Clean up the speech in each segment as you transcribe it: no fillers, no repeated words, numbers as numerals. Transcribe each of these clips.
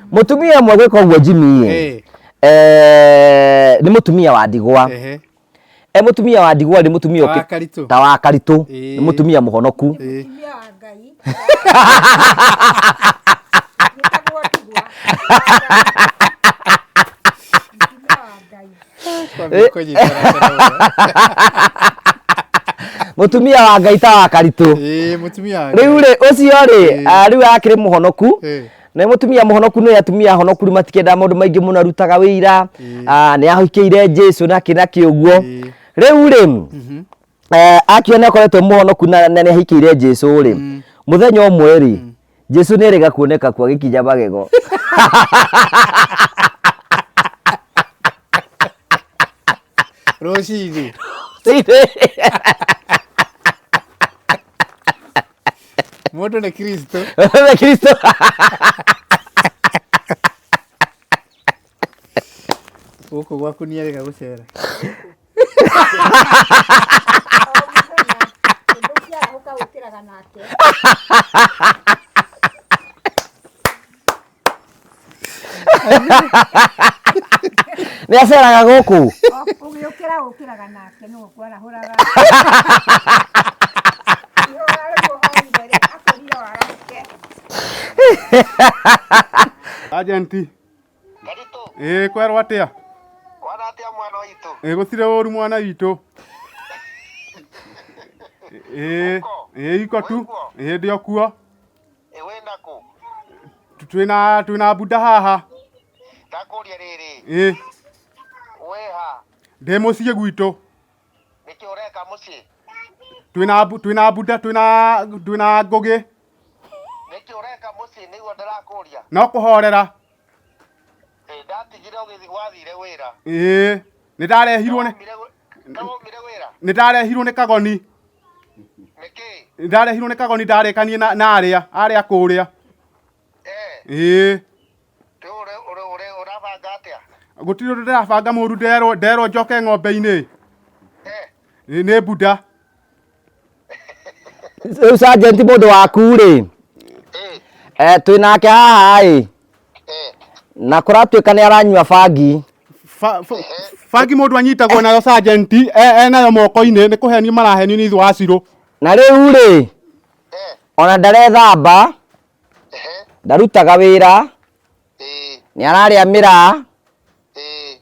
Mutumia ũmwe gwĩka ũguo Jimmy ĩ, nĩ mũtumia wa ndigwa. E mũtumia wa ndigwa nĩ mũtumia Ta wa Karitũ. Ta wa Karitũ. Nĩ mũtumia mũhonoku. Mũtumia wa Ngai. Wĩtagwo ndigwa. Mũtumia wa Ngai. Kwambia kũnyitana tene mũno. Mũtumia wa Ngai ta wa Karitũ. Ĩĩ, mũtumia wa Ngai. Rĩu rĩ, ũcio rĩ, rĩu akĩrĩ mũhonoku. Nĩ mũtumia mũhonoku, nĩ atumia ahonoku rĩu matikĩendaga maũndũ maingĩ mũno, arutaga wĩira, nĩ ahikĩire Jesu na kĩ na kĩ ũguo. Rĩu rĩ, akiona akoretwo mũhonoku na nĩ ahikĩire Jesu rĩ, mũthenya ũmwe rĩ, Jesu nĩ erĩga kuoneka kuo agĩkinya magego. Rũcinĩ. Mũndũ nĩ Kristo. Nĩ Kristo. Gũkũ gwaku nĩ erĩga gũcera. O mũthenya ũngĩarahũka ũkĩraga nake. Nĩ aceraga gũkũ. Ũgĩũkĩra ũkĩraga nake nĩwe ũkwarahũraga. Nĩwe ũraire rĩ, akwĩrire warahũke. Agenti. Karitũ. Ĩĩ kwerwo atĩa? Kwana atĩa mwana witũ? Ĩĩ gũtirĩ ũru mwana witũ. Ĩĩ ĩĩ iko tu. Ĩĩ ndĩ o kuo. Ĩ wĩna kũ? Twĩna buda haha. Ndakũria rĩrĩ. Ĩĩ. Wĩ ha? Ndĩ mũciĩ gwitũ. Nĩkĩ ũreka mũciĩ? Twĩna buda twĩna Ngũgĩ. Nĩkĩ ũreka mũciĩ nĩguo ndĩrakũria? No kũhorera. Ĩ ndatigire ũgĩthiĩ wathire wĩra. Ĩĩ nĩ ndarehirwo nĩ Kawaumire wĩra? Nĩ ndarehirwo nĩ kagoni. Nĩkĩ? Nĩ ndarehirwo nĩ kagoni ndarĩkanie na arĩa kũrĩa. Ĩĩ. Rĩu ũrabanga atĩa? Gũtirĩ ũndũ ndĩrabanga mũru, nderwo njoke ng'ombe-inĩ. Nĩ buda. Rĩu sergeant mũndũ waku rĩ, twĩ nake haha ĩ, na kũratuĩka nĩ aranyua bangi. Bangi mũndũ anyitagwo nayo sergeant, enayo moko-inĩ, nĩ kũhenio marahenio nĩ ithuĩ wacirũ. Na rĩu rĩ, ona ndarethamba, ndarutaga wĩra, nĩ ararĩa mĩraa,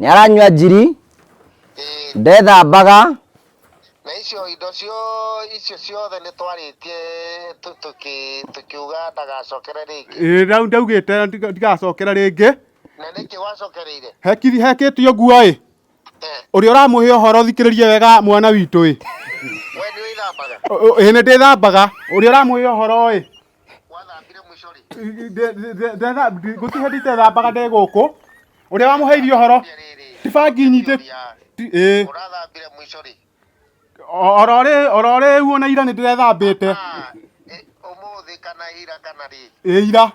nĩ aranyua njiri, ndethambaga. Na icio indo cio icio ciothe nĩ twarĩtie tũkiuga ndagacokere rĩngĩ. Ĩĩ ndaugĩte ndigacokera rĩngĩ. Na nĩkĩ wacokereire? Hekĩte ũguo ĩ. Ũrĩa ũramũhe ũhoro thikĩrĩria wega mwana witũ ĩ. We nĩ wĩthambaga? Ĩĩ nĩ ndĩthambaga. Ũrĩa ũramũhe ũhoro ĩ. Wathambire mũico rĩ? Gũtirĩ hĩndĩ itethambaga ndĩ gũkũ. Ũrĩa wamũheire ũhoro ti bangi nyitĩ. Ĩĩ. Ũrathambire mũico rĩ? Oro rĩu ona ira nĩ ndĩrethambĩte. Ũmũthĩ kana ira kana rĩ? Ĩĩ ira.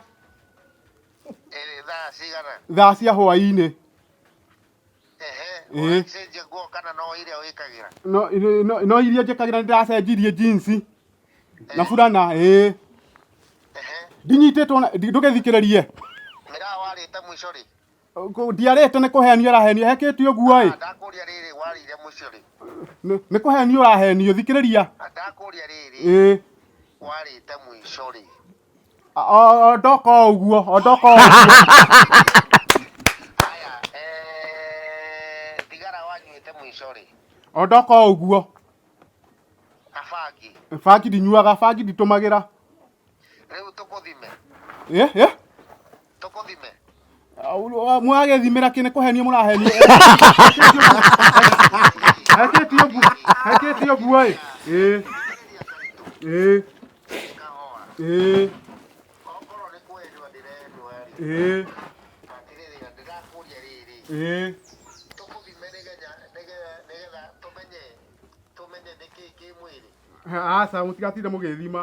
Thaa cigana? Thaa cia hwaĩ-inĩ. Ehe, ũracenjia nguo kana no iria wĩkagĩra? No iria njĩkagĩra, nĩ ndĩracenjirie jeans na burana. Ĩĩ ndinyitĩtwo ndũgĩthikĩrĩrie. Mĩraa warĩte mũico rĩ? Ndiarĩte, nĩ kũhenio arahenio, hekĩte ũguo ĩ. Ndakũria rĩrĩ, warĩire mũico rĩ? Nĩ kũhenio ũrahenio, thikĩrĩria. Ndakũria rĩrĩ. Ĩĩ. Warĩte mũico rĩ? Ondoka o ũguo, ondoka o ũguo. Haya, thigara wanyuĩte mũico rĩ? Ondoka o ũguo. Na bangi? Bangi ndinyuaga, bangi nditũmagĩra. Rĩu tũkũthime? Ĩ? Tũkũthime? Mwagĩthimĩra kĩ? Nĩ kũhenio mũrahenio. Hekĩte ũguo, hekĩte ũguo ĩ. Ĩĩ. Ĩĩ. Ĩĩ. Okorwo nĩ kwenjwo ndĩrenjwo rĩ. Ĩĩ. Atĩrĩrĩ, ndĩrakũria rĩrĩ. Ĩĩ. Tũkũthime nĩgetha tũmenye nĩkĩ kĩ mwĩrĩ. Aca, mũtigatinde mũgĩthima.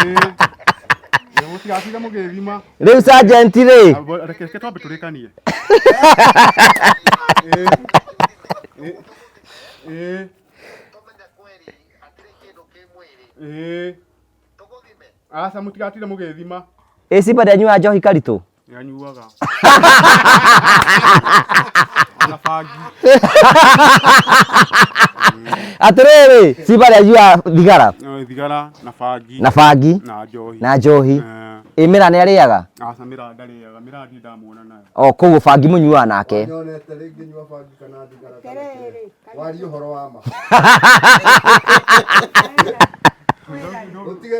Ĩĩ, mũtigatinde mũgĩthima. Rĩu sergeant rĩ. Reke twambe tũrĩkanie. Ĩĩ. Tũmenye kweri hatirĩ kĩndũ kĩ mwĩrĩ. Ĩĩ. Tũgũthime. Aca, mũtigatinde mũgĩthima. Ĩ Simba ndanyuaga njohi karitũ? Anyuaga. Na bangi. Atĩrĩrĩ, Simba ndanyuaga thigara? Thigara na bangi. Na bangi. Na njohi. Na njohi. Ĩ mĩraa nĩ arĩaga? Aca, mĩraa ndarĩaga, mĩraa ndirĩ ndamuona nayo. O koguo bangi mũnyuaga nake? Nyonete rĩngĩ nyua bangi kana thigara kana Atĩrĩrĩ, kĩrĩa. Warie ũhoro wa ma. Ũtige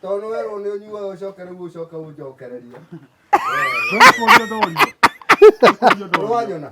tondũ werwo nĩ ũnyuaga ũcoke rĩu ũcoke ũnjokererie. Ndũkũrio ndorio. Ũrĩ wanyona?